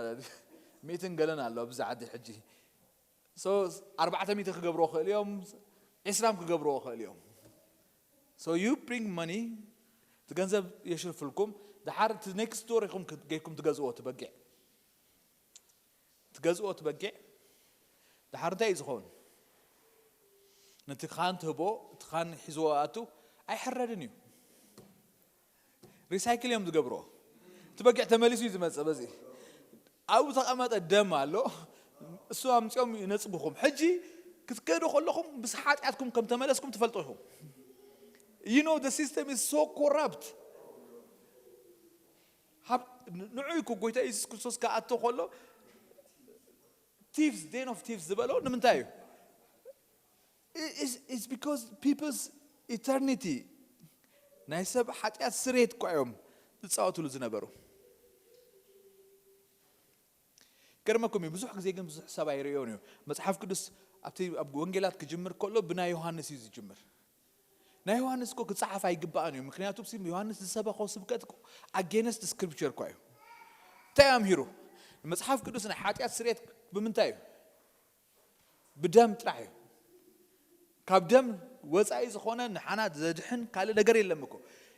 ሚእትን ገለን ኣሎ ኣብዚ ዓዲ ሕጂ። So ኣርባዕተ ሚእቲ ክገብርዎ ክእል እዮም፣ ዒስራም ክገብርዎ ክእል እዮም። So you bring money፣ እቲ ገንዘብ የሽርፍልኩም። ደሓር እቲ ኔክስት ዶር ኢኹም ክ-፣ ጌርኩም ትገዝእዎ እቲ በጊዕ። ትገዝእዎ እቲ በጊዕ። ደሓር እንታይ እዩ ዝኸውን? ነቲ ካህን ትህቦ፣ እቲ ካህን ሒዝዎ ኣቱ ኣይሕረድን እዩ። ሪሳይክል እዮም ዝገብርዎ። እቲ በጊዕ ተመሊሱ እዩ ዝመጽእ። በዚ ኣብኡ ተቐመጠ ደም ኣሎ። እሱ ኣምጺኦም ይነጽጉኹም። ሕጂ ክትከዱ ከለኹም ምስ ሓጢኣትኩም ከም ተመለስኩም ትፈልጡ ኢኹም። You know, the system is so corrupt። ሃብ-፣ ን-፣ ንዑ እኮ ጎይታ የሱስ ክርስቶስ ክኣቶ ከሎ፣ ቲፍስ፣ ዴን ኦፍ ቲፍስ ዝበሎ ንምንታይ እዩ? It's, it's because people's eternity፣ ናይ ሰብ ሓጢኣት ስሬት እኳ እዮም ዝጻወትሉ ዝነበሩ። ገርመኩም እዩ፣ ብዙሕ ግዜ ግን ብዙሕ ሰብ ኣይርእዮን እዩ። መጽሓፍ ቅዱስ ኣብቲ፣ ኣብ ወንጌላት ክጅምር ከሎ ብናይ ዮሃንስ እዩ ዝጅምር። ናይ ዮሃንስ እኮ ክጸሓፍ ኣይግባእን እዩ። ምክንያቱ ሲ ዮሃንስ ዝሰበኸው ስብከት እኮ ኣጌንስት ስክሪፕቸር እኳ እዩ። እንታይ ኣምሂሩ? መጽሓፍ ቅዱስ ናይ ሓጢኣት ስርየት ብምንታይ እዩ? ብደም ጥራሕ እዩ። ካብ ደም ወጻኢ ዝኾነ ንሓና ዘድሕን ካልእ ነገር የለም እኮ።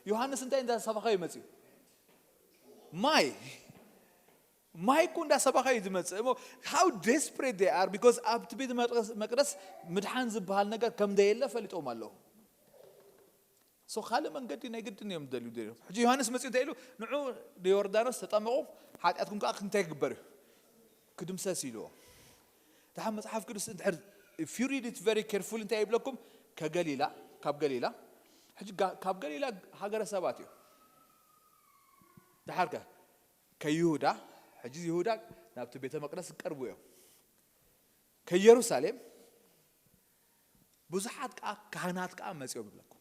ዮሃንስ እንታይ እንዳሰበኸ እዩ መጺኡ? ማይ። ማይ እኮ እንዳሰበኸ እዩ ዝመጽእ። እሞ how desperate they are, because ኣብቲ ቤተ መቅደስ፣ መቅደስ ምድሓን ዝበሃል ነገር ከም ደየለ ፈሊጦም ኣለዉ። So ካልእ መንገዲ ናይ ግድን እዮም ደልዩ ደልዮም። ሕጂ ዮሃንስ መጺኡ እንታይ ኢሉ? ንዑ ንዮርዳኖስ ተጠመቑ፣ ሓጢኣትኩም ከዓ እንታይ ክግበር እዩ? ክድምሰስ ኢልዎ። ደሓን መጽሓፍ ቅዱስ እንድሕር፣ if you read it very carefully እንታይ ይብለኩም? ከገሊላ፣ ካብ ገሊላ፣ ሕጂ ጋ-፣ ካብ ገሊላ ሃገረ ሰባት እዩ። ደሓር ከ ከይሁዳ፣ ሕጂ ይሁዳ ናብቲ ቤተ መቅደስ ዝቀርቡ እዮም። ከኢየሩሳሌም ብዙሓት ከዓ ካህናት ከዓ መጺኦም ይብለኩም።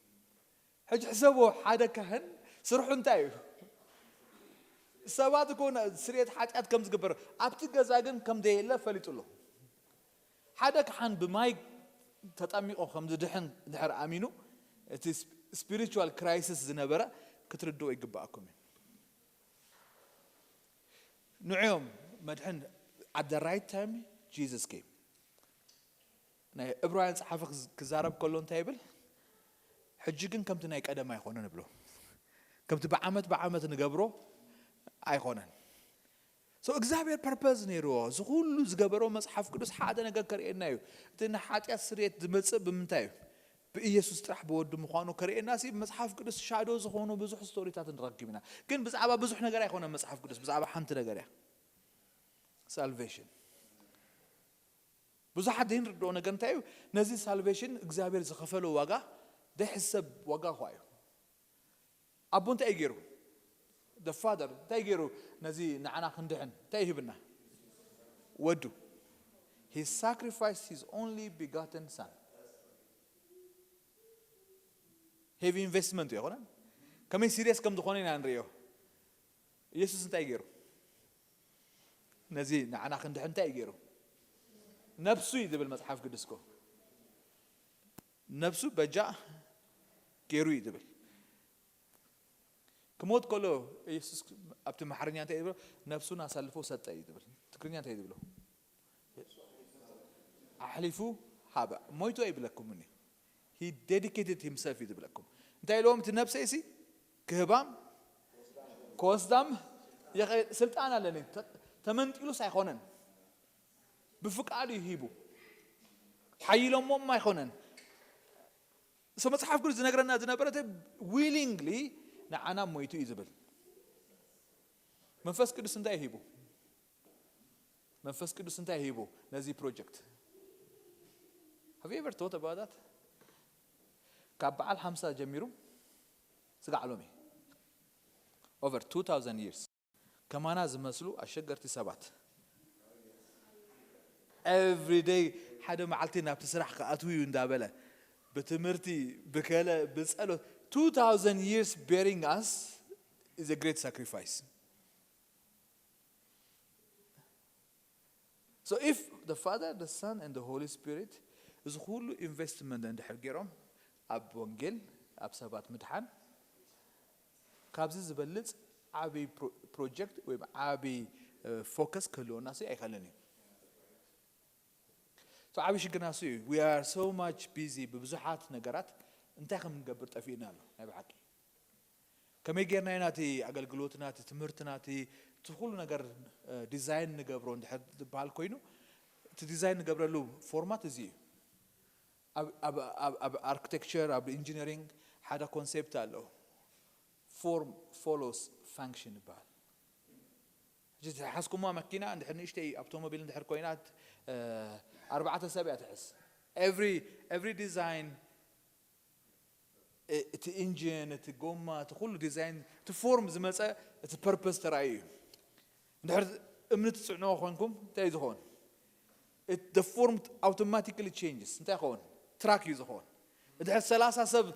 ሕጂ ሕሰብዎ፣ ሓደ ካህን ስርሑ እንታይ እዩ? ሰባት እኮ ነ-፣ ስርየት ሓጢኣት ከም ዝግበር፣ ኣብቲ ገዛ ግን ከም ዘየለ ፈሊጡ ኣሎ። ሓደ ካህን ብማይ ተጠሚቑ ከም ዝድሕን እንድሕር ኣሚኑ፣ እቲ ስፕ-፣ ስፒሪቹዋል ክራይሲስ ዝነበረ ክትርድኡ ይግባኣኩም እዩ። ንዕዮም መድሕን፣ at the right time Jesus came። ናይ ዕብራውያን ጸሓፊ ክዝ-፣ ክዛረብ ከሎ እንታይ ይብል? ሕጂ ግን ከምቲ ናይ ቀደም ኣይኮነን ይብሎ። ከምቲ ብዓመት ብዓመት ንገብሮ ኣይኮነን። So እግዚኣብሔር ፐርፐዝ ነይርዎ። እዚ ኩሉ ዝገበሮ መጽሓፍ ቅዱስ ሓደ ነገር ከርእየና እዩ። እቲ ንሓጢኣት ስርየት ዝመጽእ ብምንታይ እዩ? ብኢየሱስ ጥራሕ ብወዱ ምዃኑ ከርእየና ሲ መጽሓፍ ቅዱስ ሻዶ ዝኾኑ ብዙሕ ስቶሪታት ንረክብ ኢና። ግን ብዛዕባ ብዙሕ ነገር ኣይኮነን መጽሓፍ ቅዱስ፣ ብዛዕባ ሓንቲ ነገር እያ። ሳልቬሽን። ብዙሓት ዘይንርድኦ ነገር እንታይ እዩ? ነዚ ሳልቬሽን እግዚኣብሔር ዝኸፈሎ ዋጋ ዘይሕሰብ ዋጋ እኳ እዩ። ኣቦ እንታይ እዩ ገይሩ? The father እንታይ ገይሩ? ነዚ ንዓና ክንድሕን እንታይ ይህብና? ወዱ። He sacrificed his only begotten son. ሄቪ ኢንቨስትመንት እዩ፣ ኣይኮነን? ከመይ ሲሪየስ ከም ዝኾነ ኢና ንርእዮ። ኢየሱስ እንታይ ገይሩ? ነዚ ንዓና ክንድሕን እንታይ እዩ ገይሩ? ነብሱ እዩ ዝብል መጽሓፍ ቅዱስ እኮ። ነብሱ በጃ ገይሩ እዩ ዝብል። ክሞት ከሎ ኢየሱስ ኣብቲ ኣምሓርኛ እንታይ እዩ ዝብሎ? ነብሱን ኣሳልፎ ሰጠ እዩ ዝብል። ትግርኛ እንታይ እዩ ዝብሎ? ኣሕሊፉ ሃበ። ሞይቱ ኣይብለኩምን እዩ። He dedicated himself እዩ ዝብለኩም። እንታይ ኢልዎም? እቲ ነብሰይ ሲ ክህባም ክወስዳም ይኽእል፣ ስልጣን ኣለኒ። ተ- ተመንጢሉስ ኣይኮነን፣ ብፍቃዱ እዩ ሂቡ። ሓይሎሞም ኣይኮነን። So መጽሓፍ ቅዱስ ዝነግረና ዝነበረ፣ ዊሊንግሊ ንዓና ሞይቱ እዩ ዝብል። መንፈስ ቅዱስ እንታይ ሂቡ? መንፈስ ቅዱስ እንታይ ሂቡ ነዚ ፕሮጀክት? Have you ever thought about that? ካብ በዓል ሓምሳ ጀሚሩ ስጋዕ ሎሚ over two thousand years ከማና ዝመስሉ ኣሸገርቲ ሰባት every day ሓደ መዓልቲ ናብቲ ስራሕ ክኣትው እዩ እንዳበለ ብትምህርቲ ብከለ ብጸሎት two thousand years bearing us is a great sacrifice. So if the Father, the Son, and the Holy Spirit እዚ ኩሉ ኢንቨስትመንት እንድሕር ገይሮም ኣብ ወንጌል ኣብ ሰባት ምድሓን ካብዚ ዝበልጽ ዓብይ ፕሮጀክት ወይ ዓብይ ፎከስ ክህልወና ሲ ኣይከልን እዩ። So ዓብይ ሽግርና ሲ እዩ። We are so much busy ብብዙሓት ነገራት እንታይ ከም ንገብር ጠፊእና ኣሎ ናይ ብሓቂ። ከመይ ጌርና ኢና እቲ ኣገልግሎትና እቲ ትምህርትና እቲ እቲ ኩሉ ነገር ዲዛይን ንገብሮ እንድሕር ዝበሃል ኮይኑ እቲ ዲዛይን ንገብረሉ ፎርማት እዚ እዩ። ኣብ ኣርክቴክቸር ኣብ ኢንጂነሪንግ ሓደ ኮንሴፕት ኣሎ። Form follows function ይበሃል። ሕጂ ዝሓዝኩማ መኪና እንድሕር ንእሽተይ ኣውቶሞቢል እንድሕር ኮይና ኣርባዕተ ሰብ እያ ትሕዝ። Every design እቲ ኢንጂን እቲ ጎማ እቲ ኩሉ ዲዛይን እቲ ፎርም ዝመፀ እቲ ፐርፐስ ተራእዩ እዩ። እንድሕር እምኒ ትፅዕንዎ ኮንኩም እንታይ እዩ ዝኸውን? The form automatically changes። እንታይ ይኸውን? ትራክ እዩ ዝኸውን። እንድሕር ሰላሳ ሰብ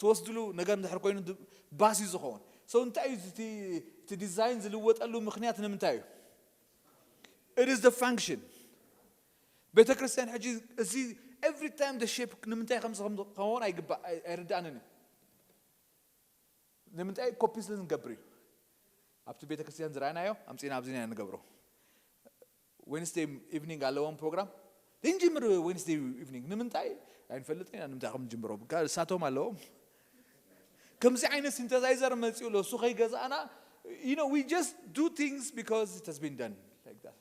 ትወስድሉ ነገር እንድሕር ኮይኑ ባስ እዩ ዝኸውን። So እንታይ እዩ እቲ ዲዛይን ዝልወጠሉ ምክንያት ንምንታይ እዩ? It is the function። ቤተ ክርስቲያን ሕጂ እዚ every time the shape ንምንታይ ከም ዝኸውን ኣይግባእ ኣይርዳእንን እዩ። ንምንታይ ኮፒ ስለ ንገብር እዩ። ኣብቲ ቤተ ክርስቲያን ዝረኣናዮ ኣምፂና ኣብዚ ኢና ንገብሮ። Wednesday evening ኣለዎም ፕሮግራም እንጅምር። Wednesday evening ንምንታይ ኣይንፈልጥን ኢና ንምንታይ ከም ንጅምሮ እሳቶም ኣለዎም። ከምዚ ዓይነት ሲንተሳይዘር መፂኡ ኣሎ እሱ ከይገዛእና you know we just do things because it has been done like that።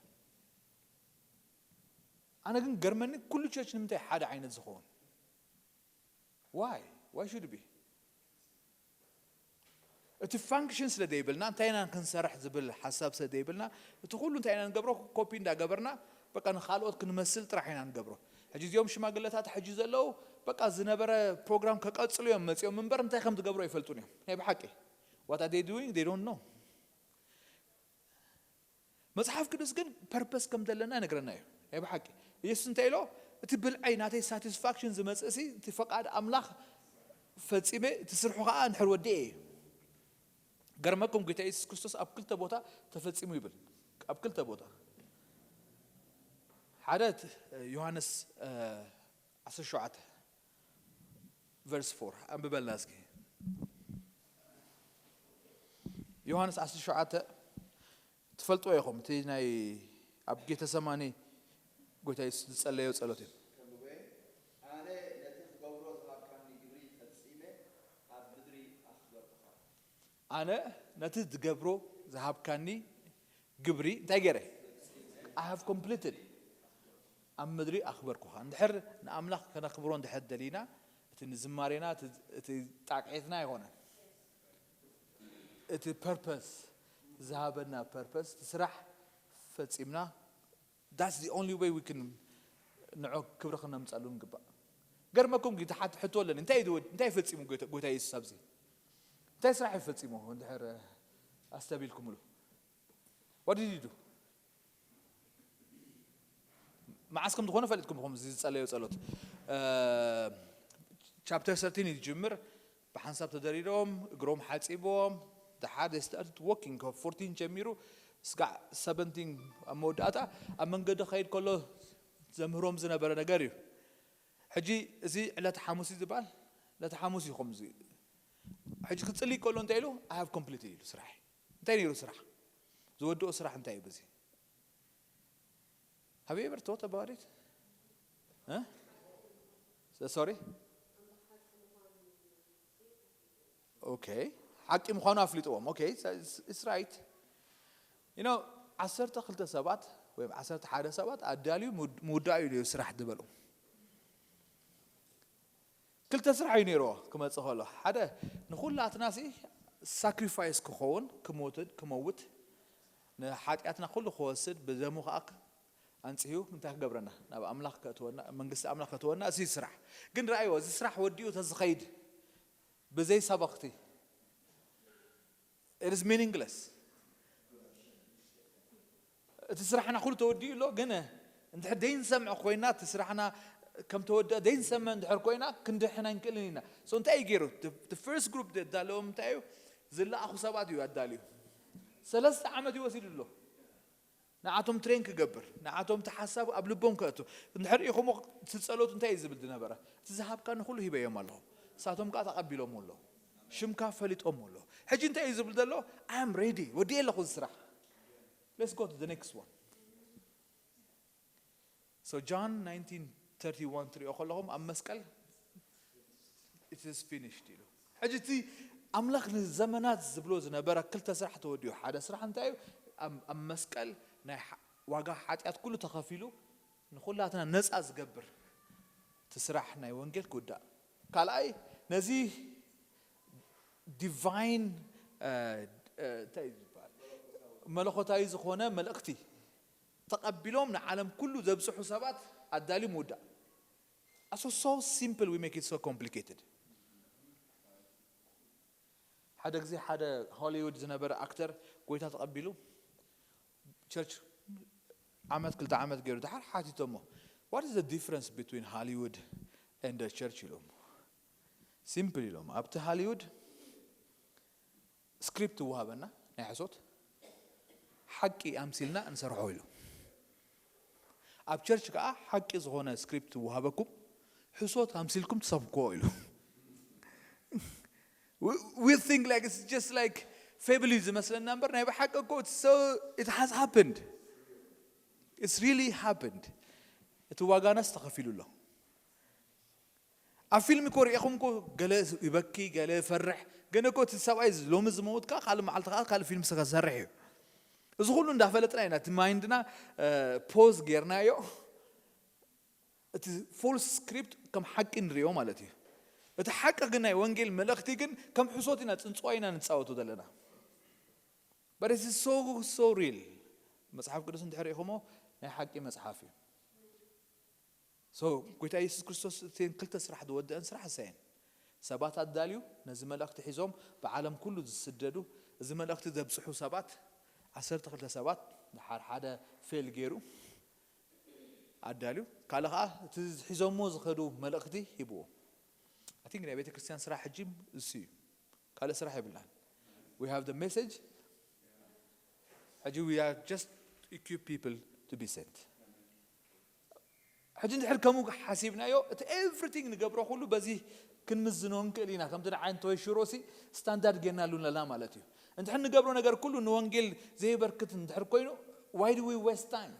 ኣነ ግን ገርመኒ ኩሉ ቸርች ንምንታይ ሓደ ዓይነት ዝኸውን? Why why should be? እቲ ፋንክሽን ስለ ዘይብልና እንታይ ኢና ክንሰርሕ ዝብል ሓሳብ ስለ ዘይብልና እቲ ኩሉ እንታይ ኢና ንገብሮ? ኮፒ እንዳገበርና በቃ ንካልኦት ክንመስል ጥራሕ ኢና ንገብሮ። ሕጂ እዚኦም ሽማግለታት ሕጂ ዘለዉ በቃ ዝነበረ ፕሮግራም ከቀፅሉ እዮም መፂኦም እምበር እንታይ ከም ዝገብሩ ኣይፈልጡን እዮም። ናይ ብሓቂ what are they doing? They don't know። መጽሓፍ ቅዱስ ግን ፐርፐስ ከም ዘለና ይነግረና እዩ። ናይ ብሓቂ ኢየሱስ እንታይ ኢሎ? እቲ ብልዐይ ናተይ ሳቲስፋክሽን ዝመጽእ ሲ እቲ ፈቃድ ኣምላኽ ፈጺመ እቲ ስርሑ ከዓ እንድሕር ወዲኤ እዩ። ገርመኩም ጌታ ኢየሱስ ክርስቶስ ኣብ ክልተ ቦታ ተፈጺሙ ይብል። ኣብ ክልተ ቦታ ሓደ ዮሃንስ ዓሰርተ ሸውዓተ ቨርስ ፎር ኣንብበልና እስኪ። ዮሃንስ ዓሰርተ ሸውዓተ ትፈልጥዎ ኢኹም፣ እቲ ናይ ኣብ ጌተሰማኒ ጎይታ የሱስ ዝጸለዮ ጸሎት እዩ። ኣነ ነቲ ክገብሮ ዝሃብካኒ ግብሪ ፈጺመ ኣብ ምድሪ ኣኽበርኩኻ። ኣነ ነቲ ዝገብሮ ዝሃብካኒ ግብሪ እንታይ ገይረ? I have completed ኣብ ምድሪ ኣኽበርኩኻ። እንድሕር ንኣምላኽ ከነኽብሮ እንድሕር ደሊና እቲ ንዝማሬና እቲ ጣቅዒትና ኣይኮነን። እቲ ፐርፐስ ዝሃበና ፐርፐስ እቲ ስራሕ ፈጺምና that's the only way we can ንዖ ክብሪ ክነምጻሉ ንግባእ። ገርመኩም ግን ተሓት ሕቶ ኣለኒ እንታይ እዩ ዝወድ እንታይ ፈጺሙ ጎይታ ጎይታ የሱስ ኣብዚ እንታይ ስራሕ እዩ ፈጺሙ እንድሕር ኣስተቢልኩምሉ? What did he do? መዓስ ከም ዝኾነ ፈሊጥኩም ኢኹም እዚ ዝጸለዮ ጸሎት። ቻፕተር ሰርቲን ይጅምር። ብሓንሳብ ተደሪሮም እግሮም ሓጺቦም ድሓር they started walking ካብ ፎርቲን ጀሚሩ ስጋዕ ሰቨንቲን ኣብ መወዳእታ ኣብ መንገዲ ከይድ ከሎ ዘምህሮም ዝነበረ ነገር እዩ። ሕጂ እዚ ዕለት ሓሙስ እዩ ዝበሃል። ዕለት ሓሙስ እዩ ከምዚ። ሕጂ ክጽሊ ከሎ እንታይ ኢሉ? I have complete ኢሉ ስራሕ። እንታይ ነይሩ ስራሕ? ዝወድኦ ስራሕ እንታይ እዩ? በዚ have you ever thought about it? Huh? Sorry? Okay. ሓቂ ምዃኑ ኣፍሊጥዎም። Okay, it's right. You know, ዓሰርተ ክልተ ሰባት ወይ ዓሰርተ ሓደ ሰባት ኣዳልዩ ምውዳእ እዩ ስራሕ ዝበሉ። ክልተ ስራሕ እዩ ነይርዎ ክመጽእ ከሎ። ሓደ ንኹላትና ሲ ሳክሪፋይስ ክኸውን፣ ክሞትን ክመውት፣ ንሓጢኣትና ኩሉ ክወስድ፣ ብደሙ ከኣ ኣንጽህዩ እንታይ ክገብረና? ናብ ኣምላኽ ከእትወና፣ መንግስቲ ኣምላኽ ከእትወና፣ እዚ ስራሕ። ግን ረኣይዎ፣ እዚ ስራሕ ወዲኡ ተዝኸይድ ብዘይ ሰበኽቲ it is meaningless። እቲ ስራሕና ኩሉ ተወዲኡ ኣሎ። ግን እንድሕር ደይንሰምዕ ኮይና፣ እቲ ስራሕና ከም ተወደአ ደይንሰምዕ እንድሕር ኮይና፣ ክንድሕን ኣይንክእልን ኢና። So እንታይ እዩ ገይሩ? The first group ዘዳለዎም እንታይ እዩ? ዝለኣኹ ሰባት እዩ ኣዳልዩ። ሰለስተ ዓመት እዩ ወሲዱ ኣሎ። ንዓቶም ትሬን ክገብር፣ ንዓቶም እቲ ሓሳብ ኣብ ልቦም ከእቱ። እንድሕር ኢኹሞ፣ እቲ ጸሎት እንታይ እዩ ዝብል ዝነበረ? እቲ ዝሃብካኒ ኩሉ ሂበዮም ኣለኹ፣ ንሳቶም ከኣ ተቐቢሎም ኣለዉ፣ ሽምካ ፈሊጦም ኣለዉ። ሕጂ እንታይ እዩ ዝብል ዘሎ? I am ready፣ ወዲኤ ኣለኹ እዚ ስራሕ። Let's go to the next one. So John nineteen thirty-one ትሪኦ ከለኹም ኣብ መስቀል it is finished ኢሉ። ሕጂ እቲ ኣምላኽ ንዘመናት ዝብሎ ዝነበረ ክልተ ስራሕ ተወዲኡ። ሓደ ስራሕ እንታይ እዩ? ኣብ መስቀል ናይ ዋጋ ሓጢኣት ኩሉ ተኸፊሉ ንኹላትና ነፃ ዝገብር እቲ ስራሕ ናይ ወንጌል ክውዳእ። ካልኣይ ነዚ ዲቫይን እንታይ ዝበሃል መለኮታዊ ዝኾነ መልእኽቲ ተቐቢሎም ንዓለም ኩሉ ዘብፅሑ ሰባት ኣዳልዩ ምውዳእ። So simple, we make it so complicated. ሓደ ግዜ ሓደ ሆሊውድ ዝነበረ ኣክተር ጎይታ ተቐቢሉ ቸርች ዓመት ክልተ ዓመት ገይሩ ድሓር ሓቲቶሞ what is the difference between Hollywood and the church ኢሎም። ሲምፕል ኢሎም ኣብቲ ሃሊውድ ስክሪፕት ይወሃበና ናይ ሕሶት ሓቂ ኣምሲልና እንሰርሖ ኢሉ። ኣብ ቸርች ከዓ ሓቂ ዝኾነ ስክሪፕት ይወሃበኩም ሕሶት ኣምሲልኩም ትሰብክዎ ኢሉ። We think like it's just like ፌብል እዩ ዝመስለና እምበር ናይ ብሓቂ እኮ it has happened. It's really happened. እቲ ዋጋናስ ተኸፊሉ ኣሎ። ኣብ ፊልም እኮ ሪኢኹም እኮ ገለ ይበኪ ገለ ይፈርሕ። ግን እኮ እቲ ሰብኣይ ሎሚ ዝመውት ከዓ ካልእ መዓልቲ ከዓ ካልእ ፊልም ስከሰርሕ እዩ። እዚ ኩሉ እንዳፈለጥና ኢና እቲ ማይንድና ፖዝ ጌርናዮ። እቲ ፎልስ ስክሪፕት ከም ሓቂ ንሪኦ ማለት እዩ። እቲ ሓቂ ግን ናይ ወንጌል መልእኽቲ ግን ከም ሕሶት ኢና ፅንፅዋ ኢና ንፃወቶ ዘለና። But it's so so real. መፅሓፍ ቅዱስ እንድሕር ኢኹሞ ናይ ሓቂ መፅሓፍ እዩ። So ጎይታ የሱስ ክርስቶስ እተን ክልተ ስራሕ ዝወደአን ስራሕ እሰየን ሰባት ኣዳልዩ ነዚ መልእኽቲ ሒዞም ብዓለም ኩሉ ዝስደዱ እዚ መልእኽቲ ዘብፅሑ ሰባት ዓሰርተ ክልተ ሰባት ድሓር ሓደ ፌል ገይሩ ኣዳልዩ ካልእ ከዓ እቲ ሒዞሞ ዝኸዱ መልእኽቲ ሂብዎ። I think ናይ ቤተ ክርስቲያን ስራሕ ሕጂ እሱ እዩ። ካልእ ስራሕ የብልናን። We have the message. ሕጂ we are just equip people to be sent. ሕጂ እንድሕር ከምኡ ሓሲብናዮ እቲ everything ንገብሮ ኩሉ በዚ ክንምዝኖ ንክእል ኢና። ከምቲ ንዓይ እንተወይ ሽሮሲ ስታንዳርድ ጌርናሉ ኣለና ማለት እዩ። እንድሕር ንገብሮ ነገር ኩሉ ንወንጌል ዘይበርክት እንድሕር ኮይኑ why do we waste time?